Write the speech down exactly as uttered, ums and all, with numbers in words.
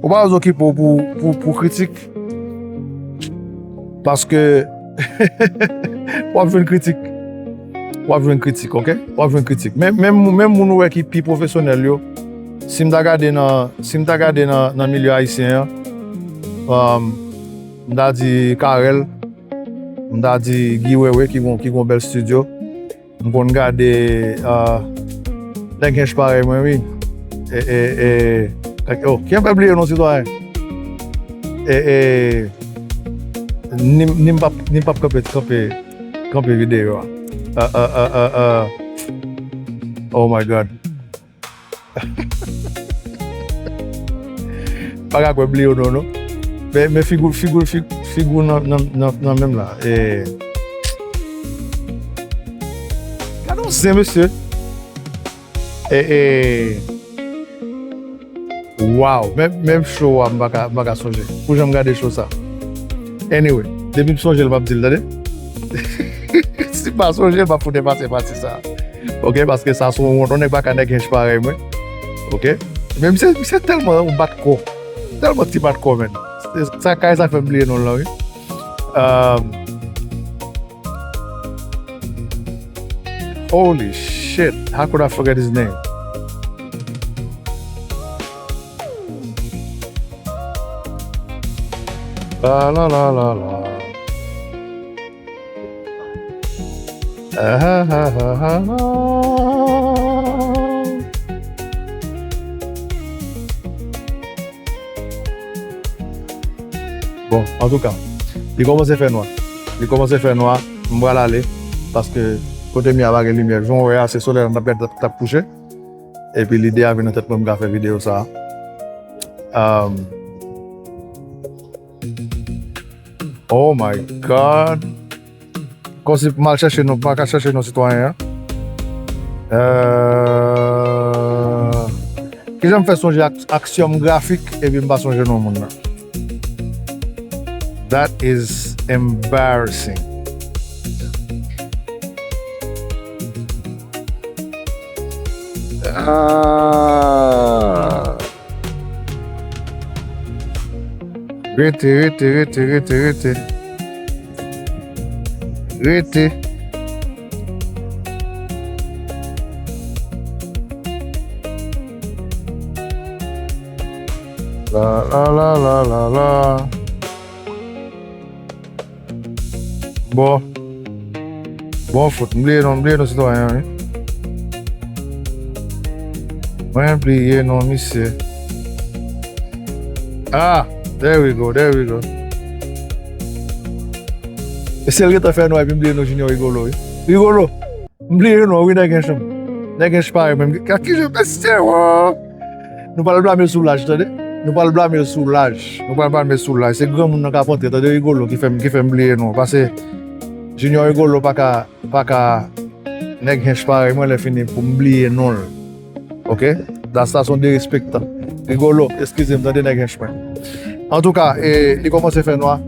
Ou pa bezwen okipe w pou, pou, pou kritik. Paske w ap jwenn kritik. W ap jwenn kritik, oke? W ap jwenn kritik. Men, menm, menm moun ou wè ki pi pwofesyonèl yo, si m ta gade nan, si m ta gade nan, nan milye ayisyen an, um, m ta di Carel, m ta di Guy Wewe ki gon, ki gon bèl estidyo. M konn gade, ah, nèg hench parèy mwen, wi. E, e, e, oh, ki fè bliye non sitwayen? E, e, ni, ni m p ap, ni m p ap kanpe, kanpe, kanpe videyo a. Ah, ah, ah, ah, ah. Oh my God. Pa ka kwè bliye w non, non. Men, men figi, figi, figi, figi nan, nan, nan, nan menm la. E, gade yon zen, mesye. E, e, wow. Menm, menm show a, m pa ka, m pa ka sonje. Pou jan m gade show sa. Anyway, depi m sonje l, m ap di l, tande. Si m pa sonje l, m ap fout efase pati sa. Oke, paske sa se yon wont, yon nèg pa ka nèg hench parèy mwen. Oke? Men misye, misye tèlman yon bat kò. Tèlman ti bat kò, menn. Se, sa kay sa fè m bliye non l lan, wi. Um, holy shit, how could I forget his name? La, la, la, la, la. Ah, ah, ah, ah, ah. Bon, antouka, li kòmanse fè nwa. Li kòmanse fè nwa, m pral ale, paske kote m ye a pa gen limyè. Jan w wè a, se solèy la t ap, t ap, t ap kouche. Epi lide a vin nan tèt mwen, m ka fè videyo sa a. Um, oh my God. Kòmsi m al chèche non, m pa ka chèche non sitwayen an. Euh, kijan m fè sonje ak, ak Axiom Graphic epi m pa sonje non moun nan? That is embarrassing. Ah. Rete, rete, rete, rete, rete. Rete. La, la, la, la, la, la. Bon. Bon fout. M bliye non, m bliye non sitwayen an, wi. Mwen bliye non misye. Ah, there we go, there we go. E sèl gentan fè nwa epi m bliye non Junior Rigolo, wi. Rigolo! M bliye non, wi, nèg hench mwen. Nèg hench parèy mwen. Ak ki je mesye, wo! Nou pral blame l sou laj, tande? Nou pral blame l sou laj. Nou pral blame l sou laj. Se granmoun nan k ap antre, tande, Rigolo ki fè m, ki fè m bliye non. Paske Junior Rigolo pa ka, pa ka nèg hench parèy mwen lè fini pou m bliye non l. Oke? Sa, sa se yon derespektan. Rigolo, eskize m, tande, nèg hench mwen. Antouka, e, li kòmanse fè nwa.